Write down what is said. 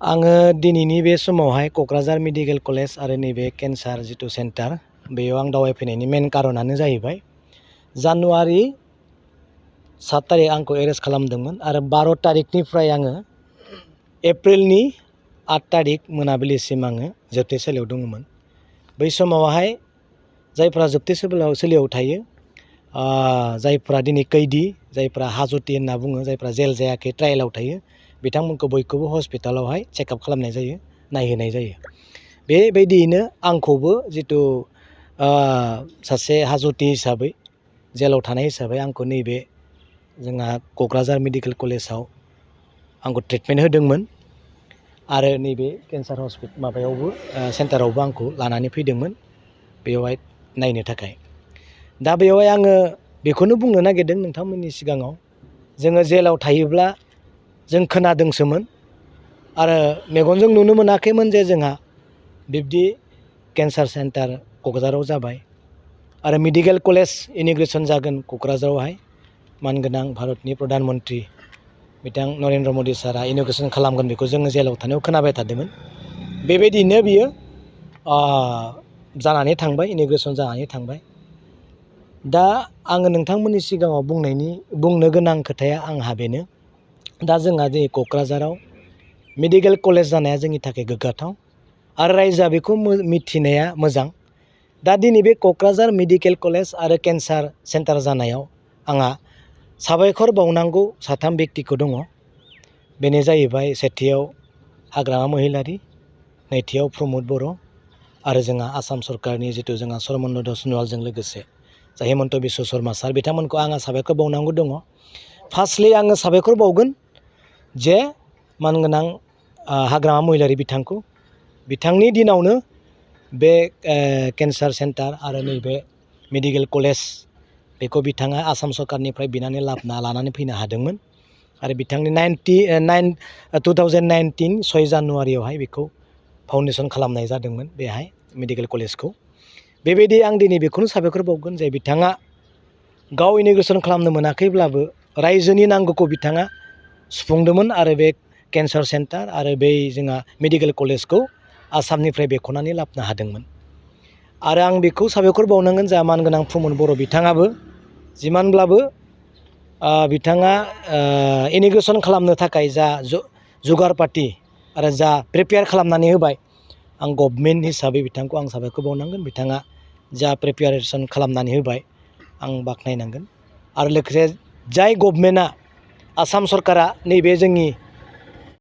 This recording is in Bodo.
आङो दिनैनि बे समावहाय क'क्राझार मेडिकेल कलेज आरो नैबे केन्सार जिथु सेन्टार बेयाव आं दावबायफैनायनि मेन कारनानो जाहैबाय जानुवारि 7 तारिख आंखौ एरेस्ट खालामदोंमोन आरो 12 तारिखनिफ्राय आङो एप्रिलनि 8 तारिख मोनाबिलिसिम आङो जोबथेसालियाव दङमोन। बै समावहाय जायफ्रा जोबथेसालियाव थायो जायफ्रा दिनै कैदी जायफ्रा हाजती होनना बुङो जायफ्रा जेल जायाखै ट्रायेलाव थायो बिथांमोनखौ बयखौबो हस्पिटालावहाय चेकआप खालामनाय जायो नायहोनाय जायो। बेबायदियैनो आंखौबो जिथु सासे हाजती हिसाबै जेलाव थानाय हिसाबै आंखौ नैबे जोंहा क'क्राझार मेडिकेल कलेजाव आंखौ ट्रिटमेन्ट होदोंमोन आरो नैबे केन्सार माबायावबो सेन्टारावबो आंखौ लानानै फैदोंमोन बेवहाय नायनो थाखाय। दा बेवहाय आङो बेखौनो बुंनो नागिरदों नोंथांमोननि सिगाङाव जोङो जेलाव थायोब्ला जों खोनादोंसोमोन आरो मेगनजों नुनो मोनाखैमोन जे जोंहा बिब्दि केन्सार सेन्टार क'क्राझाराव जाबाय आरो मेडिकेल कलेज इन'ग्रेसन जागोन क'क्राझारावहाय मानगोनां भारतनि प्रधान मन्त्रि बिथां नरेन्द्र मदि सारआ इन'ग्रेसन खालामगोन बेखौ जोङो जेलाव थानायाव खोनाबाय थादोंमोन। बेबायदिनो बियो जानानै थांबाय इन'ग्रेसन जानानै थांबाय। दा आङो नोंथांमोननि सिगाङाव बुंनो गोनां खोथाया आंहा बेनो दा जोंहा दिनै क'क्राझाराव मेडिकेल कलेज जानाया जोंनि थाखाय गोग्गाथाव आरो रायजोआ बेखौ मिथिनाया मोजां। दा दिनै बे क'क्राझार मेडिकेल कलेज आरो केन्सार सेन्टार जानायाव आंहा साबायखर बावनांगौ 3 बेक्तिखौ दङ। बेनो जाहैबाय सेथियाव हाग्रामा महिलारि, नैथियाव प्रमद बर' आरो जोंहा आसाम सरकारनि जिथु जोंहा सर्बानन्द सन'वालजों लोगोसे जा हिमन्त बिश्व शर्मा सार बिथांमोनखौ आङो साबायखर बावनांगौ दङ। फार्स्टलि आङो साबायखर बावगोन जे मानगोनां हाग्रामा महिलारि बिथांनि दिनावनो बे केन्सार सेन्टार आरो नैबे मेडिकेल कलेज बेखौ बिथाङा आसाम सरकारनिफ्राय बिनानै लानानै फैनो हादोंमोन आरो बिथांनि 2019 6 जानुवारियावहाय बेखौ फाउन्डेसन खालामनाय जादोंमोन बेहाय मेडिकेल कलेजखौ। बेबायदि आं दिनै बेखौनो साबायखर बावगोन जे बिथाङा गाव इन'ग्रेसन खालामनो मोनाखैब्लाबो रायजोनि नांगौखौ बिथाङा सुफुंदोंमोन आरो बे केन्सार सेन्टार आरो बै जोंहा मेडिकेल कलेजखौ आसामनिफ्राय बेख'नानै लाबोनो हादोंमोन। आरो आं बेखौ साबायखर बावनांगोन जा मानगोनां प्रमद बर' बिथाङाबो जिमानब्लाबो बिथाङा इन'ग्रेसन खालामनो थाखाय जा जुगार पाति आरो जा प्रिपेयार खालामनानै होबाय आं गभर्नमेन्ट हिसाबै बिथांखौ आं साबायखर बावनांगोन। बिथाङा जा प्रिपेयारेसन खालामनानै होबाय आं बाख्नायनांगोन आरो लोगोसे जाय गभर्नमेन्टआ आसाम सरकारा नैबे जोंनि